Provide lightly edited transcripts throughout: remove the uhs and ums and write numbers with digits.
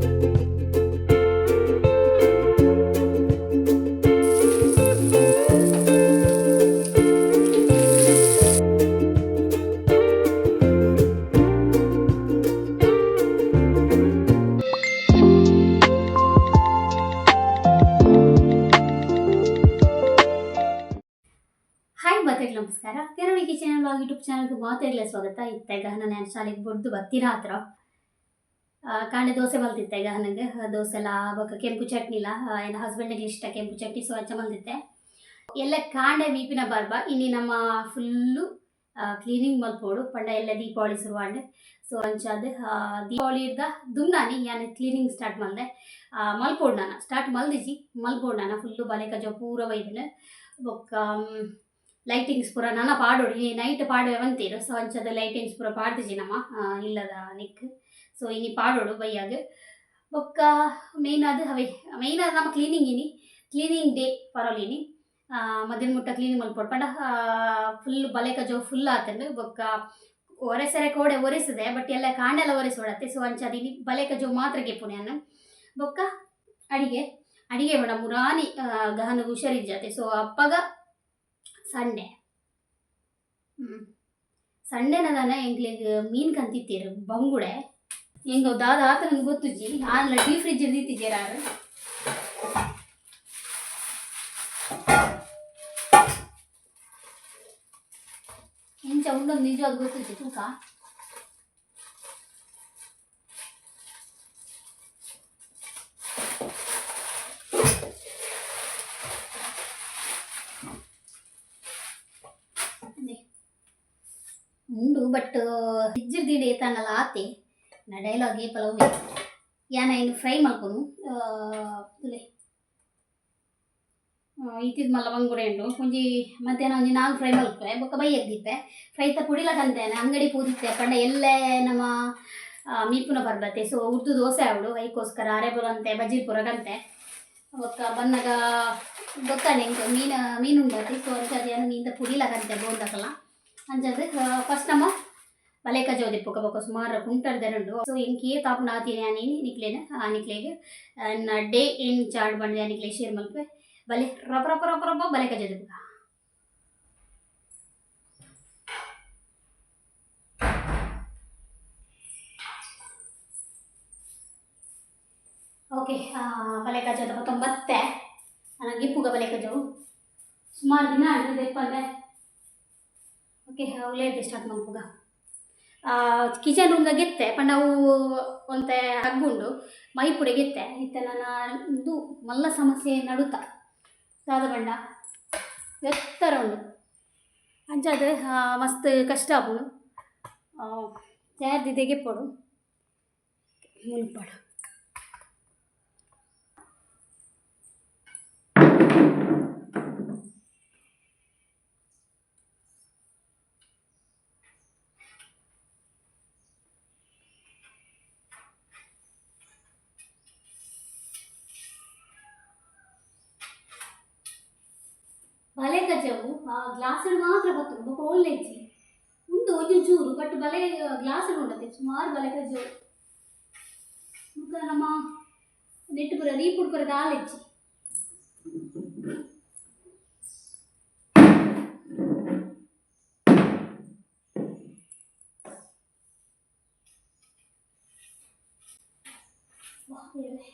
Hi ಮಾತೆರ್ಲ ನಮಸ್ಕಾರ. ಕೆರಳಿ kitchen vlog YouTube ಚಾನಲ್ಗೆ ಮಾತೆರ್ಲ ಸ್ವಾಗತ. ಇತ್ತೆ ಗಹನ ನಾನು ಶಾಲೆಗೆ ಬೊಡ್ದು ಬತ್ತೀರ ಹತ್ರ ಕಾಂಡೆ ದೋಸೆ ಮಲ್ತಿತ್ತೆ ಗಹನಗೆ. ದೋಸೆಲ ಬೊಕ್ಕ ಕೆಂಪು ಚಟ್ನಿಲ. ಎನ್ನ ಹಸ್ಬೆಂಡ್ಗೆ ಇಷ್ಟ ಕೆಂಪು ಚಟ್ನಿ, ಸೊ ಅಂಚ ಮಲ್ತಿತ್ತೆ. ಎಲ್ಲ ಕಾಂಡೆ ಮೀಪಿನ ಬರ್ಬ ಇನಿ ನಮ್ಮ ಫುಲ್ಲು ಕ್ಲೀನಿಂಗ್ ಮಲ್ಪೋಡು ಪಂಡ ಎಲ್ಲ ದೀಪಾವಳಿ ಶುರುವಾಂಡ್. ಸೊ ಅಂಚಾದ್ ದೀಪಾವಳಿ ಇರ್ದ ದುಮ್ನಾನಿ ಯಾನ್ ಕ್ಲೀನಿಂಗ್ ಸ್ಟಾರ್ಟ್ ಮಲ್ದೆ. ಮಲ್ಪೋಡು ನಾನು ಸ್ಟಾರ್ಟ್ ಮಲ್ದಿಜಿ, ಮಲ್ಪೋಡು ನಾನು ಫುಲ್ಲು ಬಲೆ ಕಜವು ಪೂರ ಬೈದನು. ಬೊಕ್ಕ ಲೈಟಿಂಗ್ಸ್ ಪೂರ ನನ ಪಾಡೋಡು, ಇನಿ ನೈಟ್ ಪಾಡುವೆ ಬಂತೀರು. ಸೊ ಅಂಚದ ಲೈಟಿಂಗ್ಸ್ ಪೂರ ಪಾಡ್ದಿಜಿ ನಮ್ಮ ಇಲ್ಲದ ನಿಕ್. ಸೊ ಇನಿ ಪಾಡೋಡು ಬೈಯಾಗ. ಬೊಕ್ಕ ಮೇಯ್ನ್ ಅದು ಅವೇ ಮೇಯ್ನ್ ಅದು ನಮ್ಮ ಕ್ಲೀನಿಂಗ್. ಇನಿ ಕ್ಲೀನಿಂಗ್ ಡೇ ಪರೊಲಿನಿ. ಮಧ್ಯಾಹ್ನ ಮುಟ್ಟ ಕ್ಲೀನಿಂಗ್ ಮಲ್ಪೊಡು ಪಂಡ ಫುಲ್ ಬಲೆ ಕಜವು ಫುಲ್ ಆತಂಡು. ಬೊಕ್ಕ ಒರೆಸರೆ ಕೋಡೆ ಒರೆಸಿದೆ, ಬಟ್ ಎಲ್ಲ ಕಾಂಡೆಲ ಒರೆಸೋಡತ್ತೆ. ಸೊ ಅಂಚಾದ್ ಇನಿ ಬಲೆ ಕಜವು ಮಾತ್ರ ಗೆಪ್ಪುನೆ ಯಾನ್. ಬೊಕ್ಕ ಅಡಿಗೆ ಅಡಿಗೆ ಬೇಡ ಮುರಾನಿ ಗಹನ ಹುಷಾರಿಜ್ಜಾತೆ. ಸೊ ಅಪ್ಪಗ ಸಂಡೆ ಸಂಡೆನ ಎಂಕ್ಲೆಗ್ ಮೀನ್ ಕಂತಿತ್ತೀರು ಬಂಗುಡೆ. ಎಂಕ್ ದಾದ ಆತ ನಂಗೆ ಗೊತ್ತುಜ್ಜಿ. ಆನ್ಲ ಡೀಪ್ ಫ್ರಿಜ್ ದೀತಿಜೆರ್ ಆರ್. ಎಂಚ ಉಂಡೊಂದು ನಿಜವಾದ್ ಗೊತ್ತುಜ್ಜಿ ತೂಕ. ಅದೇ ಉಂಡು, ಬಟ್ ಫ್ರಿಜ್ ದೀಡ ಏತಾನಲ ಆತೆ. ನಾ ಡೈಲಾಗ್ ಏಪಲ ಒವ್ವೆ. ಯಾನ ಇನ್ನು ಫ್ರೈ ಮಲ್ಪೊನು. ತುಲೆ ಇತ್ತಿದ್ ಮಲ್ಲ ಬಂಗುಡೆ ಉಂಡು ಒಂಜಿ. ಮಧ್ಯಾಹ್ನ ಒಂಜಿ ನಾಲ್ ಫ್ರೈ ಮಲ್ಪೆ, ಬೊಕ್ಕ ಬಯ್ಯಗ್ ದೀಪೆ. ಫ್ರೈತ ಪುಡಿಲ ಕಂತೇನೆ ಅಂಗಡಿ ಪೂದಿತ್ತೆ. ಪಂಡ ಎಲ್ಲೆ ನಮ್ಮ ಮೀಪುನ ಪರ್ಬತೆ, ಸೊ ಉರ್ದು ದೋಸೆ ಆವಡು. ಐಕೋಸ್ಕರ ಅರೆ ಬರಂತೆ ಬಜ್ಜಿ ಪೂರ ಕಂತೆ. ಬೊಕ್ಕ ಬನ್ನಗ ಗೊತ್ತಾನೆ ಎಂಕ್ ಮೀನು ಮೀನು ಉಂಡತಿ. ಸೊ ಅಂಚಾದ್ ಯಾನ್ ಮೀನ್ದ ಪುಡಿಲ ಕಂತೆ ಬೋಂದಕಲ. ಅಂಚಾದ್ ಫಸ್ಟ್ ನಮ್ಮ ಬಲೆ ಕಜವು ದೆಪ್ಪುಗ. ಬೊಕ್ಕ ಸುಮಾರು ಕುಂಟರ್ದೆರುಂಡು. ಸೊ ಎಂಕ್ ಏತ್ ಆಪುಂಡು ಆತೀನಿ ಯಾನ್ ಇನಿ ನಿಕ್ಲೆನ ನಿಕ್ಲೆಗ್ ಎನ್ನ ಡೇ ಏನ್ ಚಾರ್ಟ್ ಬಂದೆ ನಿಕ್ಲೆ ಶೇರ್ ಮಲ್ಪೆ. ಬಲೆ ರಪ ರಪ ರಪ ರಪ ಬಲೆ ಕಜವು ದೆಪ್ಪುಗ. ಓಕೆ, ಬಲೆ ಕಜವು ತೊಂಬತ್ತೆ ನನಗೆ ಇಪ್ಪುಗ. ಬಲೆ ಕಜವು ಸುಮಾರು ದಿನ ಆಗಿದೆ ದೆಪ್ಪಂದೆ. ಓಕೆ, ಉಲೇರ್ದೆ ಸ್ಟಾರ್ಟ್ ಮಲ್ಪುಗ. ಕಿಚನ್ ರೂಮ್ದಾಗ ಇತ್ತೆ ಪಂಡ ಅವು ಒಂತೆ ಹಗ್ಗುಂಡು ಮೈಪುಡೆಗೆ ಇತ್ತೆ. ಇತ್ತೆ ನನ್ನ ಇದು ಮಲ್ಲ ಸಮಸ್ಯೆ ನಡುತ ದಾದ ಪಂಡ ಎತ್ತರ ಉಂಡು. ಅಂಚಾದ್ ಮಸ್ತ್ ಕಷ್ಟ ಆಪುಂಡು. ತಯಾರ್ದಿದೆ ಗೆಪ್ಪೊಡು ಮುಲ್ಪಡು. ಬಲೆ ಕಜವು ಗ್ಲಾಸ್ ಮಾತ್ರ ಬತ್ತುಂಡು, ಬೊಕ ಓಲ್ಲೆ ಇಜ್ಜಿ. ಉಂಡು ಒಂಜಿ ಚೂರು, ಬಟ್ ಬಲೆ ಗ್ಲಾಸ್ ಉಂಡತೆ ಸುಮಾರು ಬಲೆ ಕಜವು. ಬೊಕ ನಮ್ಮ ನೆಟ್ ಪೂರ ರೀಪುಡ್ ಪೂರ ದಾಲ ಇಜ್ಜಿ. ವಾ ದೇವ್ರೆ.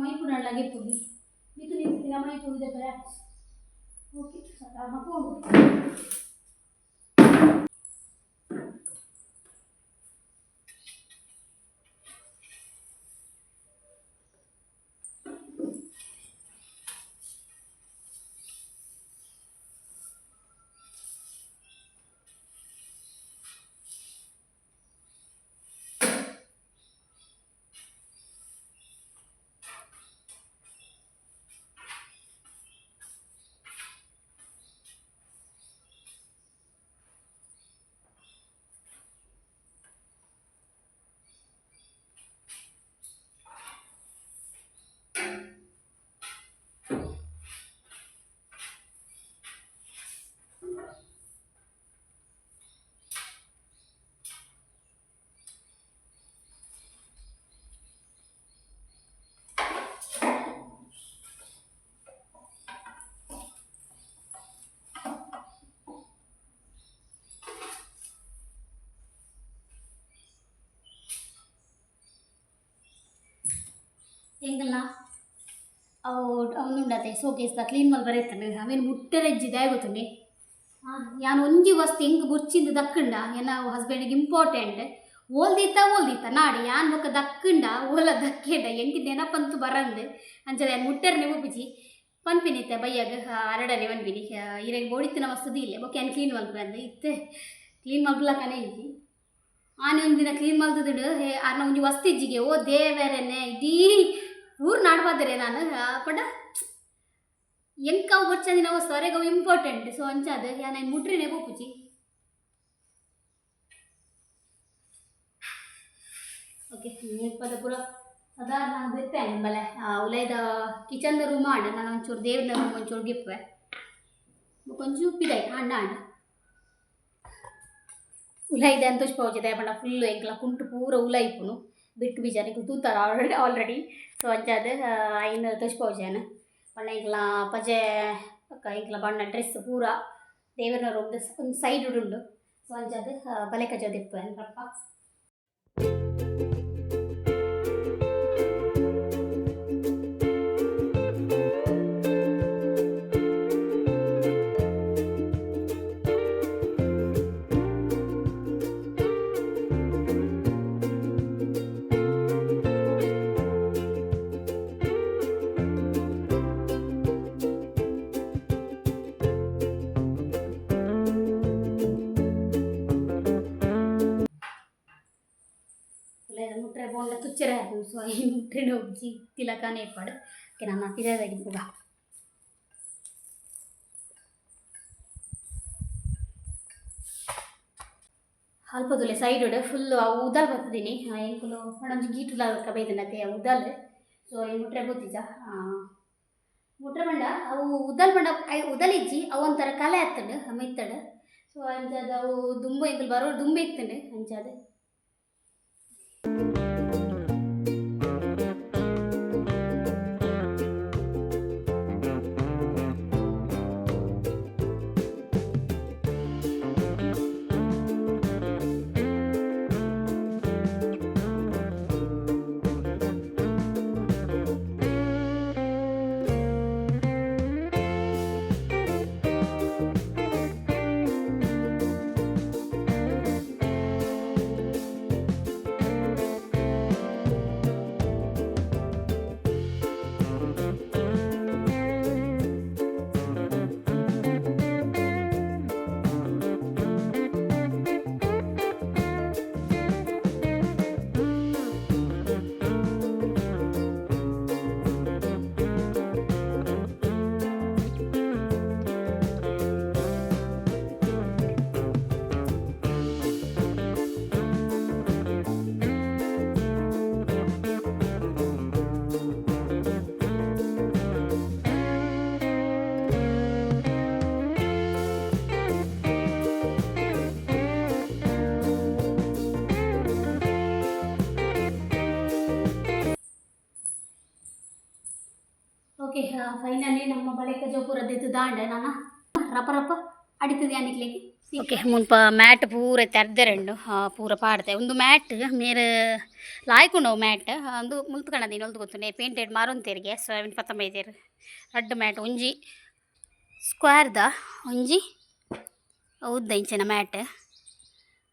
ಮೈಪುಡಾಂಡ್ಲ ಗೆಪ್ಪುಗಿ ಮಿತು ನಿಂತಿನ ಮೈಪು ಇದೆ. ಓಕೆ, ಹೋಗು. ಎಂಕಲ್ನ ಅವು ಅವನುಂಡತೆ ಸೋಕೇಸ್ದ ಕ್ಲೀನ್ ಮಲ್ ಬರೈತಂಡು ಅವೇನು ಮುಟ್ಟೆರೆಜ್ಜಿ ದಾಯ ಗೊತ್ತುಂಡೆ ಯಾನ್ ಒಂಜಿ ವಸ್ತು ಎಂಕ್ ಬುರ್ಚಿಂದು ದಕ್ಕಂಡ ಎನ್ನ ಹಸ್ಬೆಂಡಿಗೆ ಇಂಪಾರ್ಟೆಂಟ್ ಓಲ್ದಿತ್ತ ಓಲ್ದಿತ್ತ ನಾಡಿ ಯಾನ್ ಬೊಕ್ಕ ದಕ್ಕಂಡ ಓಲ ದಕ್ಕೇಂಡ ಎಂಕ್ ನೆನಪಂತು ಬರಂದು ಅಂಚದ ಯಾನ್ ಮುಟ್ಟೆರನೆ ಒಪ್ಪಿಜಿ ಪನ್ಪಿನಿತ್ತೆ ಬಯ್ಯಾಗ ಅರಡನೆ ಪನ್ಪಿನಿ ಇರೆಗ್ ಬೋಡಿತ್ತಿನ ವಸ್ತು ಇಲ್ಲ ಬೊಕ್ಕ ಯಾನ್ ಕ್ಲೀನ್ ಮಲ್ಪೆ ಅಂದ್ ಇತ್ತೆ ಕ್ಲೀನ್ ಮಲ್ಪಲಕನೇ ಇಜ್ಜಿ ಆನೆ ಒಂಜಿ ದಿನ ಕ್ಲೀನ್ ಮಲ್ತುದುಡು ಆರ್ನ ಒಂಜಿ ವಸ್ತು ಇಜ್ಜಿಗೆ ಓ ದೇವೆರೆನೆ ಇಡೀ ಊರು ನಾಡ್ಬಾದರೆ ನಾನು ಪಂಡ ಎಂಕ್ ಅವು ಬೊರ್ಚಂದಿನ ವಸ್ತು ಅರೆಗ್ ಅವು ಇಂಪಾರ್ಟೆಂಟ್ ಸೊ ಅಂಚಾದ್ ಯಾನ್ ಐನ್ ಮುಟ್ರಿನೆ ಪೋಪುಜಿ. ಓಕೆ ಮುಲ್ಪದ ಪೂರ ಸಾಧಾರಣ ದೆಪ್ಪೆ ಬಲೆ ಉಲೈದ ಕಿಚನ್ದ ರೂಮ್ ಆಂಡ್ ನಾನು ಒಂಚೂರು ದೇವ್ರನ ರೂಮ್ ಒಂಚೂರು ಗಿಪ್ಪೆ ಬೊಕ ಒಂಚೂರು ಪಿದಾಯಿ ಆಂಡ ಆಂಡ್ ಉಲೈದ ಅಂತ ಪೋಜಿ ದಾಯೆ ಪಂಡ ಫುಲ್ ಎಂಕ್ಲ ಕುಂಟು ಪೂರ ಉಲೈ ಇಪ್ಪುನು ಬಿಟ್ಟು ಬೀಜ ನಿಕುಲು ತೂತಾರ ಆಲ್ರೆಡಿ ಆಲ್ರೆಡಿ ಸೊ ಅಂಚಾದ್ ಐನ್ ತೋಜ್ಪಾವುಜಿ ಯಾನ್ ಪಂಡ ಎಂಕ್ಲ ಪಜೆ ಬೊಕ ಎಂಕ್ಲ ಬಣ್ಣ ಡ್ರೆಸ್ ಪೂರ ದೇವೆರ್ನ ರೂಮ್ದ ಒಂಜಿ ಸೈಡ್ ಉಂಡು ಸೊ ಅಂಚಾದ್ ಬಲೆ ಕಜವು ದೆಪ್ಪುವೆ ರಪ್ಪ. ಮುಟ್ರೆ ಬೋಂಡ ತುಚ್ಚರೆ ಸೊ ಈ ಮುಟ್ರೆನೆ ಒಬ್ಜಿ ತಿಲಕನೇ ಇಪ್ಪಡು. ಓಕೆ ನಾನು ಪಿದಾಯಿದ ಪೂಗ ಅಲ್ಪದುಲೆ ಸೈಡ್ ಫುಲ್ ಅವು ಉದಲ್ ಬರ್ತದೀನಿ ಎಂಕುಲು ಪಂಡ ಒಂಜಿ ಗೀಟುಲ ಬೈದನತೆ ಉದಲ್ ಸೊ ಈ ಮುಟ್ರೆ ಗೊತ್ತಿಜ ಮುಟ್ರೆ ಪಂಡ ಅವು ಉದಲ್ ಪಂಡ ಉದಲ್ ಇಜ್ಜಿ ಅವು ಒಂಥರ ಕಲೆ ಆತ್ತಂಡು ಮಿತ್ತಡು ಸೊ ಅಂಚಾದ್ ಅವು ದುಂಬು ಎಂಕುಲು ಬರೋಡು ದುಂಬು ಇತ್ತಂಡು ಅಂಚಾದ್. ಓಕೆ ಫೈನಲಿ ನಮ್ಮ ಬಳಿಕ ಜೋಪುರ ದಾಂಡೆ ನಾನು ರಪ ರಪ ಅಡಿತದೆ ಅನಿಕ್ಲಿಕ್ಕೆ. ಓಕೆ ಮುಲ್ಪ ಮ್ಯಾಟ್ ಪೂರ ತೆರ್ದೆರೆಂಡು ಪೂರ ಪಾಡ್ದೆ ಒಂದು ಮ್ಯಾಟ್ ಮೇರೆ ಲಾಯ್ಕುಂಡವು ಮ್ಯಾಟ್ ಒಂದು ಮುಲ್ತು ಒಲ್ತು ಗೊತ್ತುಂಡೆ ಪೇಂಟೆಡ್ ಮಾರೊಂತೇರಿಗೆ ಸೊ ಅವಿನ ಪತ್ತೊಂಬೈದೇರು ರಡ್ಡ್ ಮ್ಯಾಟ್ ಒಂಜಿ ಸ್ಕ್ವೇರ್ದ ಒಂಜಿ ಉದ್ದ ಇಂಚಿನ ಮ್ಯಾಟ್.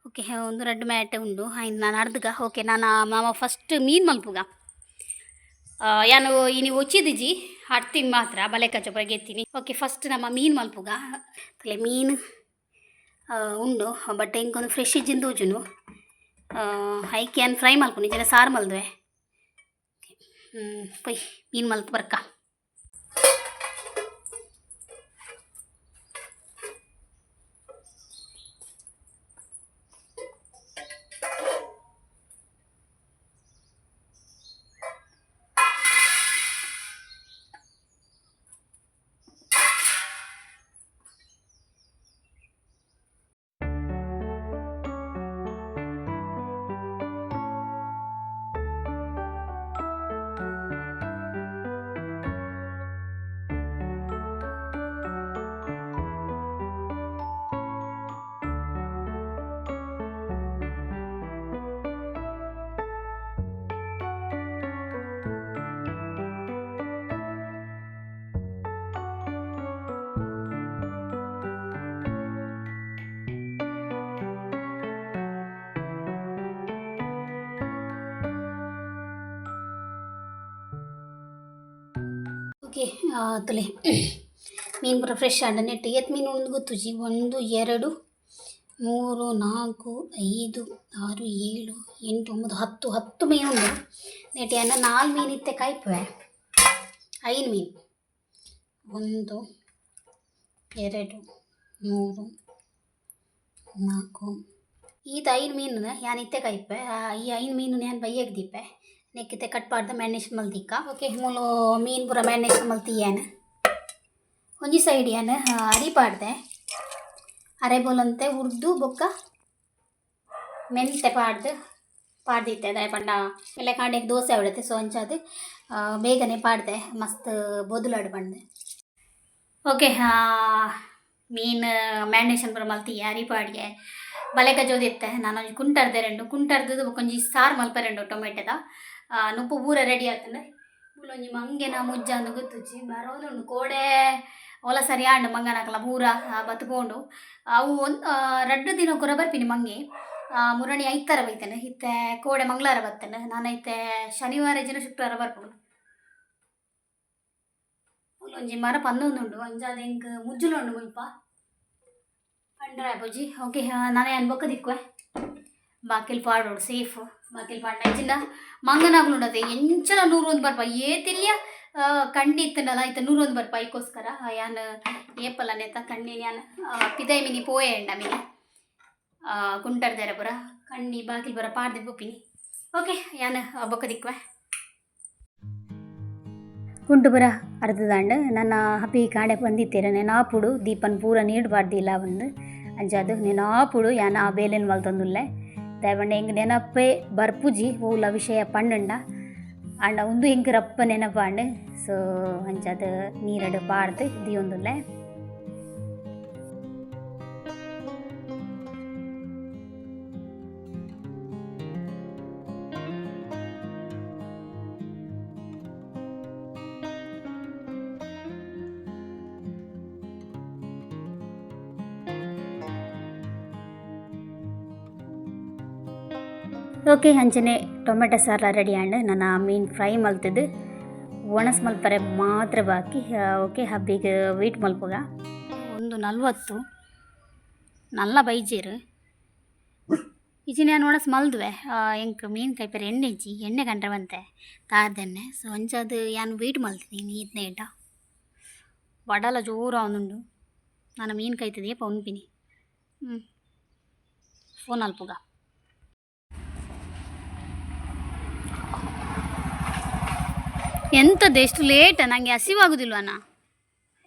ಓಕೆ ಒಂದು ರಡ್ಡ್ ಮ್ಯಾಟ್ ಉಂಡು ಐನ್ ನಾನು ಅರ್ಧಗ. ಓಕೆ ನಾನು ಮಾಮ ಫಸ್ಟ್ ಮೀನು ಮಲ್ಪುಗ ಯಾನು ಇನಿ ಒಚ್ಚಿದಿಜಿ ಅಡ್ತೀನಿ ಮಾತ್ರ ಬಲೆ ಕಚ್ಚ ಗೆತ್ತೀನಿ. ಓಕೆ ಫಸ್ಟ್ ನಮ್ಮ ಮೀನು ಮಲ್ಪುಗ ತಲೆ ಮೀನು ಉಂಡು ಬಟ್ ಎಂಕೊಂದು ಫ್ರೆಶ್ ಇಜ್ಜಿಂದು ತೋಜುನು ಐಕೆ ಯಾನ್ ಫ್ರೈ ಮಲ್ಪುನಿ ಇಜ್ಜಿಂಡ ಸಾರು ಮಲ್ದುವೆ. ಪೊಯ್ ಮೀನು ಮಲ್ತ್ ಬರ್ಕ. Okay ತುಲೆ ಮೀನು ಪೂರ ಫ್ರೆಶ್ ಆಂಡ ನೆಟ್ ಏತ್ ಮೀನು ಉಂಡು ಗೊತ್ತುಜಿ 1 2 3 4 5 6 7 8 9 10 10 ಮೀನು ಉಂಡು ನೆಟ್ ಯಾನ 4 ಮೀನು ಇತ್ತೆ ಕಾಯ್ಪುವೆ 5 ಮೀನು 1 2 3 4 ಈತ 5 ಮೀನು ಯಾನ್ ಇತ್ತೆ ಕಾಯ್ಪೆ ಈ 5 ಮೀನು ಯಾನ್ ಬಯ್ಯಗ್ ದೀಪೆ ನೆಕ್ಕಿತ್ತೆ ಕಟ್ ಪಾಡ್ದ ಮ್ಯಾರಿನೇಷನ್ ಮಲ್ದಿಕ್ಕ. ಓಕೆ ಮೂಲು ಮೀನು ಪೂರ ಮ್ಯಾರಿನೇಷನ್ ಮಲ್ತಿಯಾನ ಒಂಜಿ ಸೈಡ್ ಯಾನ್ ಅರಿ ಪಾಡ್ದೆ ಅರೆ ಬೋಲಂತೆ ಉರ್ದು ಬೊಕ್ಕ ಮೆಂತೆ ಪಾಡ್ದು ಪಾಡ್ದಿತ್ತೆ ದಾಯೆ ಪಂಡ ಎಲ್ಲ ಕಾಂಡೆಗ್ ದೋಸೆ ಆವಡತ್ತೆ ಸೊ ಅಂಚಾದ್ ಬೇಗನೆ ಪಾಡ್ದೆ ಮಸ್ತ್ ಬೊದುಲಾಡ್ ಪಂಡ್ದ್. ಓಕೆ ಮೀನು ಮ್ಯಾರಿನೇಷನ್ ಪೂರ ಮಲ್ತಿಯೆ ಅರಿ ಪಾಡ್ಗೆ ಬಲೆಕ ಜೋದಿತ್ತೆ ನಾನೊಂಜಿ ಕುಂಟರ್ದೆ ರೆಂಡು ಕುಂಟರ್ದು ಬೊಕೊಂಜಿ ಸಾರು ಮಲ್ಪೆರೆಂಡು ಟೊಮೆಟೊದ ನುಪ್ಪು ಪೂರ ರೆಡಿ ಆತಂಡ್ ಮೂಲೊಂಜಿ ಮಂಗೆನ ಮುಜ್ಜ ಅಂದ್ ಗೊತ್ತುಜ್ಜಿ ಬರೋದುಂಡು ಕೋಡೆ ಓಲ ಸರಿ ಆಂಡ್ ಮಂಗನಕಲ ಪೂರ ಬತ್ಪೋಂಡು ಅವು ಒಂದು ರಡ್ಡ್ ದಿನ ಕೊರ ಬರ್ಪಿನಿ ಮಂಗೆ ಮುರಣಿ ಐತಾರ ಬೈತೇನೆ ಇತ್ತೆ ಕೋಡೆ ಮಂಗಳವಾರ ಬರ್ತೇನೆ ನಾನು ಇತ್ತೆ ಶನಿವಾರ ಇಜ್ಜಿಂಡ ಶುಕ್ರವಾರ ಬರ್ಪುಂಡು. ಮೂಲೊಂಜಿ ಮರ ಪಂದೊಂದುಂಡು ಅಂಚಾದ್ ಎಂಕ್ ಮುಜ್ಜುಲ ಉಂಡು ಮುಲ್ಪ ಪಂಡ್ರೆ ಆಪುಜಿ. ಓಕೆ ನಾನೇ ಯಾನ್ ಬೊಕ್ಕ ದಿಕ್ಕುವೆ ಬಾಕಿಲ್ ಪಾಡೋಡು ಸೇಫ್ ಬಾಕಿಲ್ ಪಾಡ್ಂಡ ಇಜ್ಜಿಂಡ ಮಂಗನಾಗ್ಲು ಉಂಡತೆ ಎಂಚಲ ನೂರೊಂದು ಬರ್ಪ ಏತಿಲ್ಯ ಕಂಡಿ ಇತ್ತುಂಡಲ ಐತ ನೂರೊಂದು ಬರ್ಪ ಐಕೋಸ್ಕರ ಯಾನ್ ಏಪಲ ನೆತ್ತ ಕಣ್ಣಿನ ಯಾನ್ ಪಿದೈ ಮಿನಿ ಪೋಯೆ ಉಂಡ ಮಿನಿ ಕುಂಟರ್ದೇರ ಪೂರ ಕಣ್ಣಿ ಬಾಕಿಲ್ ಪೂರ ಪಾಡ್ದು ಪೋಪಿನಿ. ಓಕೆ ಯಾನ್ ಬೊಕ್ಕ ದಿಕ್ಕುವೆ ಕುಂಟು ಪೂರ ಅರ್ಧದಾಂಡ್ ನನ್ನ ಹಪಿ ಕಾಂಡೆ ಬಂದಿತ್ತೀರ ನೆನಾಪುಡು ದೀಪನ್ ಪೂರ ನೀರು ಪಾಡ್ದಿಲ್ಲ ಬಂದು ಅಂಚಾದ್ ನೆನಾಪುಡು ಯಾನ್ ಆ ಬೇಲೆನ್ ಮಲ್ತೊಂದುಲ್ಲೆ ದಾಯೆ ಎಂಕ್ ನೆನಪೇ ಬರ್ಪುಜಿ ಓಲ ವಿಷಯ ಪಂಡುಂಡ ಆಂಡ ಉಂದು ಎಂಕ್ ರಪ್ಪ ನೆನಪಾಂಡ್ ಸೊ ಅಂಚಾದ್ ನೀರಡ್ ಪಾಡ್ದು ದೀವೊಂದುಲ್ಲೆ. ಓಕೆ ಅಂಚನೆ ಟೊಮೆಟೊ ಸಾರ್ಲ ರೆಡಿ ಆಂಡ್ ನನ ಮೀನು ಫ್ರೈ ಮಲ್ತದು ಒಣಸ್ ಮಲ್ಪರೆ ಮಾತ್ರ ಬಾಕಿ. ಓಕೆ ಹಬ್ಬಿಗೆ ವೇಟ್ ಮಲ್ಪುಗ 1:40 ನಲ್ಲ ಬೈಜೇರು ಇಜಿನ ಯಾನ್ ಒಣಸ್ ಮಲ್ದುವೆ ಎಂಕ್ ಮೀನು ಕೈಪೆರೆ ಎಣ್ಣೆ ಇಜ್ಜಿ ಎಣ್ಣೆ ಕಂಡ್ರೆ ಬಂತೆ ತಾರ್ದೆಣ್ಣೆ ಸೊ ಅಂಚಾದ್ ಯಾನ್ ವೇಟ್ ಮಲ್ತಿದ್ದೀನಿ ಈತ್ನೇಟ ವಡಲ ಜೋರು ಆವೊಂದುಂಡು ನಾನು ಮೀನು ಕೈತದೆ ಏಪ ಉನ್ಪಿನಿ ಫೋನ್ ಅಲ್ಪುಗ. ಎಂಥದ್ದು ಎಷ್ಟು ಲೇಟ ನನಗೆ ಹಸಿವಾಗುದಿಲ್ವನ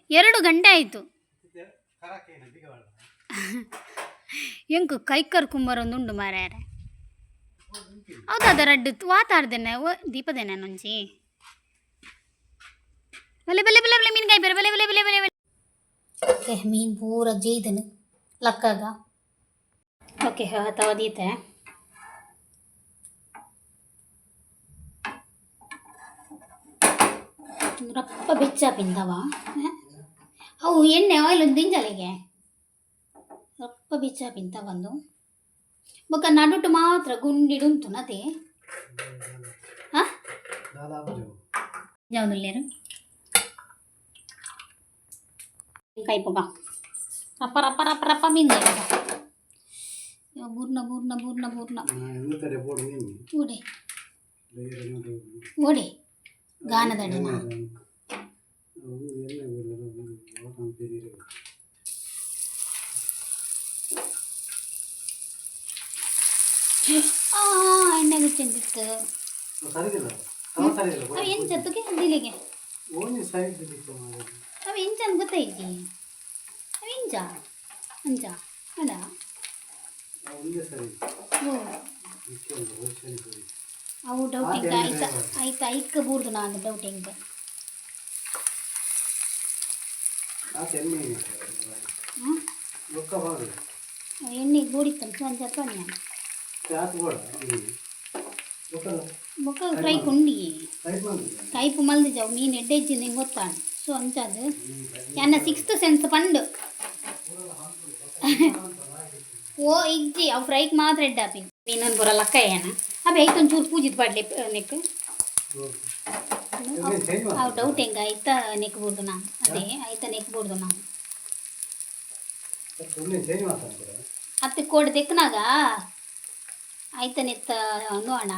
2 ಗಂಟೆ ಆಯಿತು ಎಂಕು ಕೈಕರ್ ಕುಂಬರ್ ಒಂದು ಉಂಡು ಮಾರ್ಯಾರೆ ಹೌದಾ ರಡ್ಡು ವಾತಾಡ್ದೇನೆ ಓ ದೀಪದೇನೆ ಒಂಜಿ ಬಲೆ ಬಲೆ ಬಲೆ ಬಲೆ ಮೀನ್ಕಾಯಿ ಬೇರೆ ಬಲೆ ಬಲೆ ಬಲೆ ಬಲೆ ಬಲೆ. ಓಕೆ ಮೀನು ಪೂರ ಜೈದನು ಲಕ್ಕಾಗ. ಓಕೆ ತವ ದೀತೆ ರಪ್ಪ ಬೆಚ್ಚ ಪಿಂದವ ಅವು ಎಣ್ಣೆ ಆಯಿಲ್ ಒಂದು ದಿಂಜಲಿಗೆ ರಪ್ಪ ಬೆಚ್ಚ ಪಿಂತ ಬಂದು ಬೊಕ್ಕ ನಡುಟು ಮಾತ್ರ ಗುಂಡಿಡುಂತು ನತೆ ಹಾಂ ಯಾವ್ದುಲ್ಲೇರು ಕೈಪುಗ ರಪ್ಪ ರಪ್ಪ ರಪ್ಪ ರಪ್ಪ ಮೀನು ಬೂರ್ನ ಬೂರ್ನ ಬೂರ್ನ ಬೂರ್ನ ಓಡೆ ಓಡೆ ಗಾನದಡಿನ ಎಣ್ಣೆ ಗುಚ್ಚಿಂದಿತ್ತು ಅವು ಎಂಚತ್ತುಗೆ ದಿಲಿಗೆ ಅವು ಎಂಚ ಅಂತ ಗೊತ್ತೈತಿ ಅವು ಎಂಚ ಅಂಚ ಅಲ್ಲ ಓ ಅವು ಡೌಟ್ ಇಂಕ ಐತ ಐತ ಐಕ್ ಬೂರ್ದು ನಾನು ಡೌಟ್ ಇಂಕ ಎಣ್ಣೆ ಗೋಡಿತ್ತಲ್ಲ ಸೊ ಅಂಚ ಪನ್ಯ ಬೊಕ್ಕ ಫ್ರೈ ಕೊಂಡಿ ಕೈಪು ಮಲ್ದು ಜಾವು ಮೀನು ಎಡ್ಡೆ ನಿಂಗೆ ಗೊತ್ತಾಂಡ್ ಸೊ ಅಂಚಾದ್ ಯಾನ ಸಿಕ್ಸ್ತ್ ಸೆನ್ಸ್ ಪಂಡು ಓ ಇಜ್ಜಿ ಅವು ಫ್ರೈಕ್ ಮಾತ್ರ ಎಡ್ಡೆ ಆಪಿನ ಮೀನನ್ನು ಪೂರ ಲಕ್ಕ ಏನ ಅಬ್ಬೆ ಐತೊಂದು ಚೂರು ಪೂಜಿದ್ ಪಾಡ್ಲೆ ನೆಕ್ ಅವು ಡೌಟ್ ಹೆಂಗ ಐತ ನೆಕ್ಬೋದು ನಾನು. ಅದೇ ಐತ ನೆಕ್ಬೋದು ನಾನು. ಅತ್ತೆ ಕೋಡ್ ತೆಕ್ಕನಾಗ ಐತ ನೆತ್ತ ನೋಡೋಣ.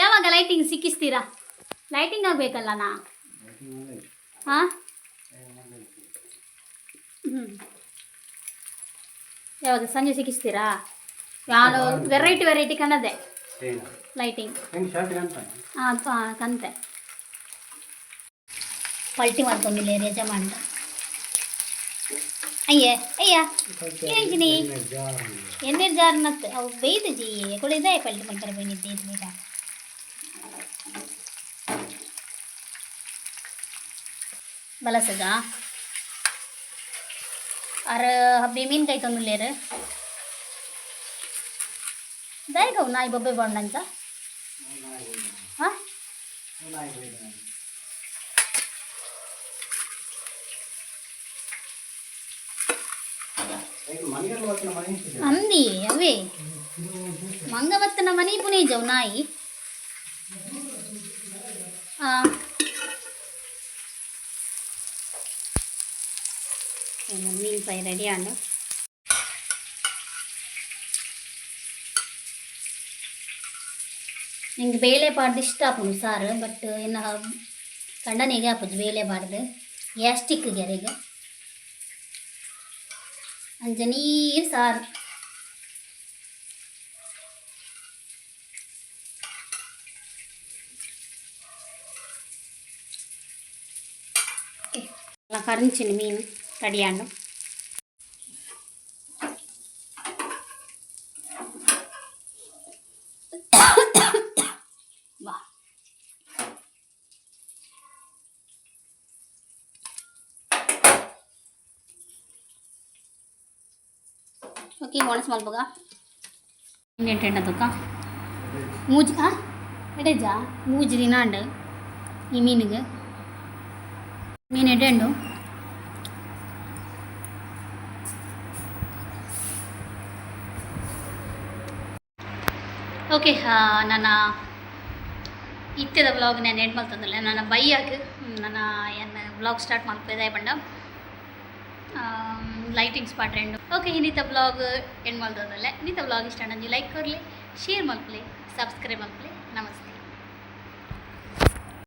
ಯಾವಾಗ ಲೈಟಿಂಗ್ ಸಿಕ್ಕಿಸ್ತೀರಾ? ಲೈಟಿಂಗ್ ಆಗಬೇಕಲ್ಲ ನಾ. ಹಾಂ ಹ್ಞೂ, ಯಾವಾಗ ಸಂಜೆ ಸಿಕ್ಕಿಸ್ತೀರಾ? ನಾನು ವೆರೈಟಿ ವೆರೈಟಿ ಕಣದೆ ಲೈಟಿಂಗ್. ಹಾಂ, ಕಂತೆ ಪಲ್ಟಿ ಮಾಡ್ಕೊಂಡಿಲ್ಲ ಯಜಮಾನ್ರ. ಅಯ್ಯೇ ಅಯ್ಯ, ఏంటిని ಎಣ್ಣೆ ಜಾರ್ನತ್ ಅವು ಬೇಯ್ದು ಜಿ ಕೊಡಿದೆ ಪಲ್ಟಿ ಮಾಡ್ತಾರೆ. ಬೈನಿದ್ದೆ ಇದು ಬೇಡ. ಬಲಸಗ ಅರ ಹಬ್ಬಿ ಮೀನು ಕೈ ತಂದುಲ್ಲೇರು. ದಾಯಿಗವು ನಾಯಿ ಬೊಬ್ಬೆ ಬಂಡಂಚ. ಹಾಂ, ಅಂದಿ ಅವೇ ಮಂಗವತ್ತನ ಮನೆ ಪುನೇ ಜವ್ ನಾಯಿ. ಮೀನು ಫ್ರೈ ರೆಡಿ ಆಂಡು. ನಿಂಗೆ ಬೇಳೆ ಪಾಡ್ದು ಇಷ್ಟ ಆಪುಂಡು ಸಾರು, ಬಟ್ ಎನ್ನ ಕಂಡನಿಗೆ ಆಪುಜಿ ಬೇಳೆ ಪಾಡ್ದು, ಗ್ಯಾಸ್ಟಿಕ್ ಗೆರೆಗ್. ಅಂಚ ನೀರು ಸಾರು. ಕರಂಚಿನ ಮೀನು ರೆಡಿ ಆಂಡು. ವಾ, ಓಕೆ, ಒಣಸ್ ಮಲ್ಪಗ ಎಂಟೆಂಡ ತುಕ್ಕ ಮೂಜಿ. ಆ ಎಡೆಜಾ ಮೂಜಿ ದಿನ ಅಂಡ್ ಈ ಮೀನಿಗೆ. ಮೀನು ಎಡೆಂಡು. ಓಕೆ, ನನ್ನ ಇತ್ತೆದ ವ್ಲಾಗ್ ನಾನು ಎಂಡ್ ಮಲ್ತಂದಿಲ್ಲ. ನನ್ನ ಬೈಯಾಗ ನನ್ನ ಏನು ವ್ಲಾಗ್ ಸ್ಟಾರ್ಟ್ ಮಲ್ಪೆದೆ ಪಂಡ ಲೈಟಿಂಗ್ಸ್ ಪಾಟ್ರೆಂಡು. ಓಕೆ, ಇನ್ನಿತ ವ್ಲಾಗ್ ಎಂಡ್ ಮಲ್ತದಲ್ಲ. ಇನ್ನಿತ ವ್ಲಾಗ್ ಇಷ್ಟ ಅಂಜಿ ಲೈಕ್ ಕೊರ್ಲಿ, ಶೇರ್ ಮಲ್ಪಲೆ, ಸಬ್ಸ್ಕ್ರೈಬ್ ಮಲ್ಪಲೆ. ನಮಸ್ತೆ.